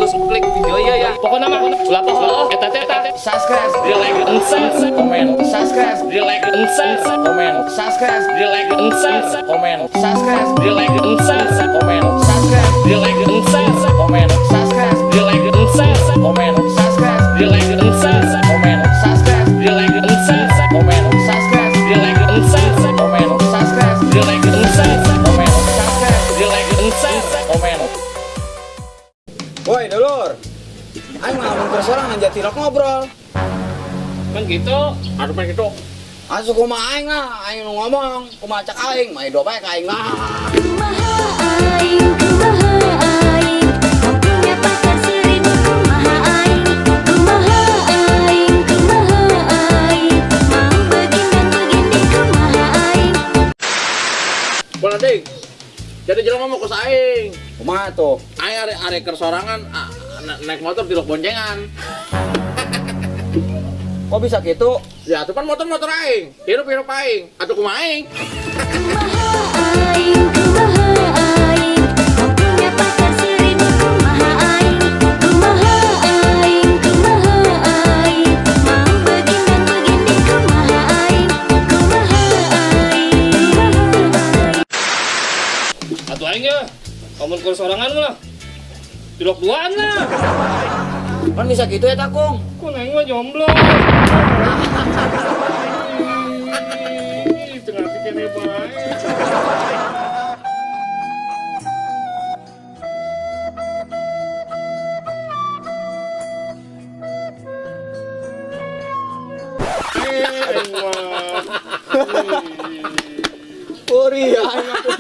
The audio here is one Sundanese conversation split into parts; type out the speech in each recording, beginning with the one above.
Terus klik video ya ya. Pokoknya mah ulah poho eta teh eta. Subscribe, Di like, and share, komen, subscribe, di like, and share, komen, subscribe, di like, and share, komen, subscribe, di like, and share, komen, subscribe, di like, and share, komen, subscribe, di like, and share, komen, subscribe, di like, and share, komen, subscribe, di like, and share, komen, subscribe, di like, and share, komen, subscribe, di like, and share, komen, subscribe, di like, and share. Komen. Woi, dulur. Aing mah mun keur sorangan jadi rok ngobrol. Kan gitu. Aduh, pengen gitu. Asuh kumaha aing lah, aing nu ngomong, kumaha cak aing, mah hidup bae ka aing lah. Kumaha aing, kumaha aing, mau punya pacar 1000, kumaha aing, kumaha aing, kumaha aing, mau begini begini, kumaha aing. Boleh ding. Jadi jelema mau ke aing. Kumaha tuh? Aing are keur sorangan naik motor tilok boncengan. Kok bisa gitu? Ya, itu kan motor-motor aing. Hirup-hirup aing. Atuh kumaha aing? Kumaha aing, kumaha aing, mau punya pacar 1000, kumaha aing, kumaha aing, kumaha aing, mau begini begini, kumaha aing, kumaha aing, kumaha aing. Atuh aing ya. Amun keur sorangan mah tilok duaan lah. Kan bisa gitu ya takung? Kok aing mah jomblo. Ih, teu ngarti keneh bae. Aing mah. Uri, aing atuh.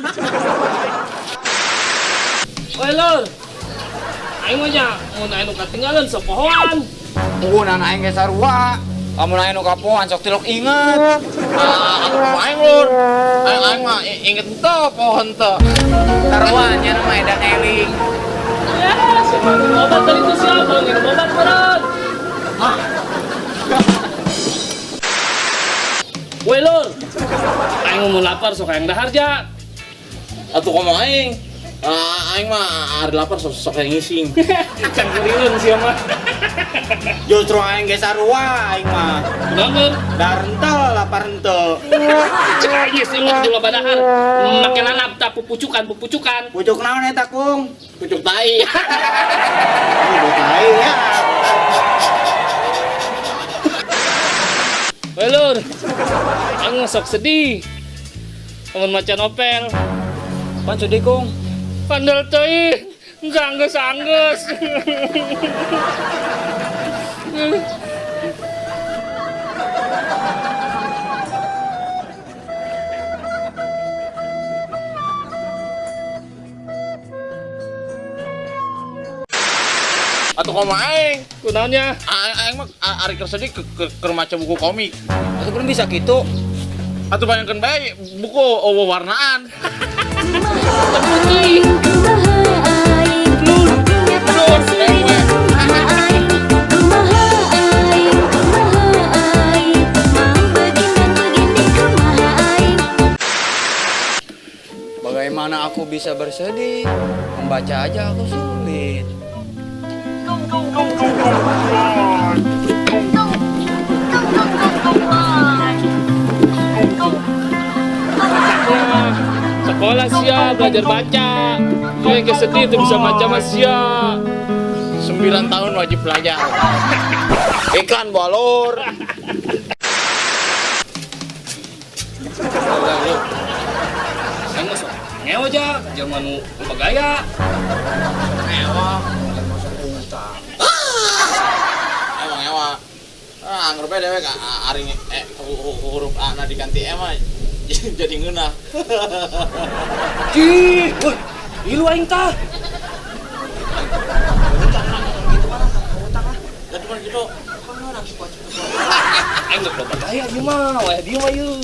Oi lur. Aing mah nya mun aya nu katinggalan sok pohoan. Unggunan aing ge sarua. Lamun aing nu kapoan sok tilok inget. Ah, atuh kumaha aing lur? Aing aing mah inget henteu poho henteu. Taruhan nya mah edan eling. Ya, siapa minum obat tadi itu siapa? Minum obat berat. Ah. Woi lur, aing mau lapar sok hayang dahar ja. Atuh kumaha aing? Ah, aing mah ari lapar sok sok yang ngising. Can kurileun sia mah. Justru aing ge sarua aing mah. Kunaon lur? Dahar henteu, lapar henteu. Cek aing sih lu di loba dahar. Make lalap ta pupucukan pupucukan. Pucuk naon eta, Kung? Pucuk tai. Oh, tai ya. Woi lur, aing mah sok sedih. Amun maca novel. Pan sedih, Kung. Pandel teuing, anggeus-anggeus. Atuh kumaha aing? Kunaonnya? Aing aing mah ari keur sedih keur maca buku komik. Atuh belum bisa gitu. Atuh bayangkeun bae buku eueuh warnaan. Putih. Kumaha aing, mau punya pacar 1000, kumaha aing, kumaha aing, kumaha aing, mau begini begini, kumaha aing. Bagaimana aku bisa bersedih? Membaca aja aku sulit. Wah, sekolah sia belajar baca. Dia yang kesedih tuh bisa baca mah sia. 9 tahun wajib belajar. Iklan bolor. Aing mah sok ngewa aja, jelema nu loba gaya. Ewa. Emang ewa. Ah, anggur bae dewek ari huruf A na diganti E mah jadi ngeunah. Cih, woi, ilu aing tah. Dan cuma gitu. Aing geus loba gaya ieu mah, wah dieu mah ieu.